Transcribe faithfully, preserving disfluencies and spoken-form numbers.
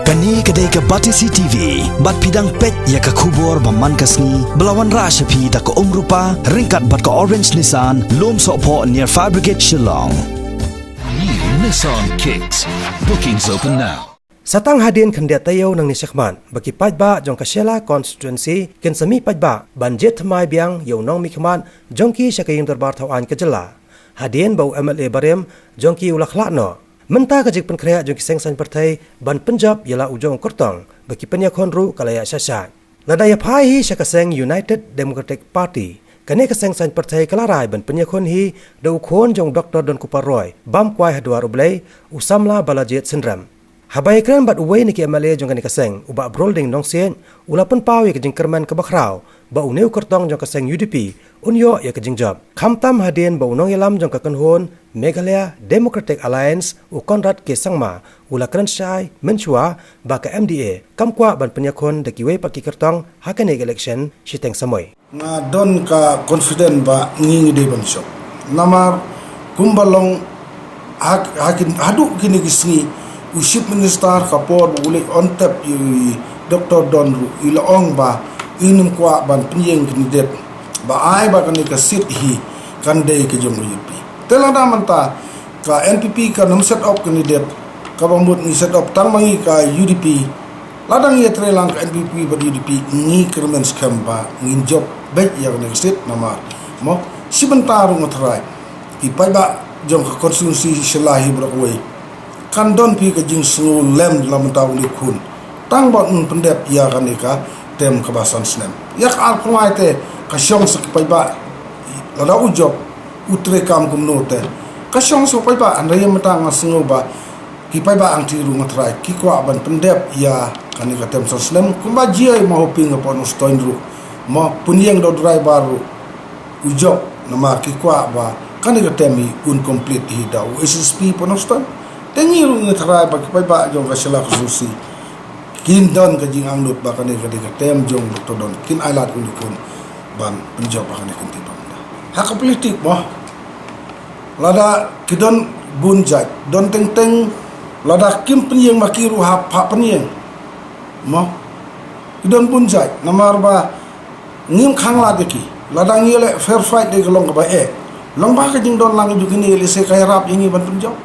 Kane ka dei ka Batesi T V, bad phi dang peit ïa ka khubor ba man ka sngi, ba la wanrah sha phi da ka Umrupa, ryngkat bad ka Orange Nissan, Lumsohphoh near Fire Brigade Shillong. New Nissan Kicks. Bookings open now. Satang hadien khyndiat taïew nangne shakhmat, ba ki paidbah jong ka Shella constituency kin sa mih paidbah ban jied thymmai biang ïa u nongmihkhmat jong ki sha ka ïing dorbar thaw aiñ ka jylla, hadien ba u M L A barim jong ki u la khlad noh. Mynta ka jingpynkhreh jong ki seng saiñ pyrthei ban pynjop ïa la u jong u kyrtong, ba ki pynïakhun ruh ka la ïaid shah shah. Lada ïa phai hi sha ka seng United Democratic Party, kane ka seng saiñ pyrthei ka la rai ban pynïakhun hi da u khun jong Doktor Donkupar Roy, bam kwai ha dwar U Blei, u samla Balajied Synrem. Haba ïakren bad uwei na ki M L A jong kane ka seng, u Bah Brolding Nongsiej, u la pynpaw ïa ka jingkyrmen kaba khraw, ba une u kyrtong jong ka seng U D P un ïoh ïa ka jingjop. Khamtam hadien ba u nongïalam jong ka kynhun Meghalaya Democratic Alliance, u Conrad K Sangma, u la kren shai mynshuwa ba ka M D A kam kwah ban pynïakhun da kiwei pat ki kyrtong ha kane ka election shiteng samoi. Nga don ka confident ba ngi ngi dei ban jop. Namar kumba long ha, ha kin, haduh kine ki sngi, u Chief Minister ka por ba u leit on tap ïa u Doktor Don ruh, i la ong ba i nym kwah ban pynïeng candidate, ba ai ba kane ka seat hi kan dei ka jong U D P. Te lada mynta ka N P P kan nym set up candidate, kaba mut ngi set up tang ma ngi ka U D P. Lada ngi ïatreilang ka N P P bad U D P, ngi kyrmen skhem ba ngin jop beit ïa kane ka seat namar, mo, shi bynta ruh nga tharai ki paidbah jong ka constituency Shella hi baroh kawei kan don phi ka jingsngew lem la mynta u leh khun, tang ba un pyndep ïa kane ka term kaba san snem. Ïa ka ar pynlai te ka shong sa ki paidbah, lada u jop u treikam kumno te ka shong sa paidbah. Hynrei ïa mynta nga sngew ba ki paidbah hangtei ruh nga tharai ki kwah ban pyndep ïa kane ka term san snem, kumba jia ma Hoping ha Port Nongstoiñ ruh, ma Pynïeng da u driver ruh u jop, namar ki kwah ba kane ka term hi un complete hi da u S S P Port Nongstoiñ. Te ngi ruh ngi tharai ba ki paidbah jong ka Shella constituency kin don ka jingangnud ba kane ka dei ka term jong Doktor Don, kin ai lad u leh khun ban pynjop ba kane ka kynti ba mynta. Ha ka politik mo, lada ki don bun jait, don teng teng, lada kim pynïeng ma ki ruh hap pynïeng, mo, ki don bun jait, namar ba ngim khang lad ïa ki. Lada ngi leh fair fight dei ka long kaba eh. Long ba ka jingdon lang jong kine lehse ka ïarap ïa ngi ban pynjop.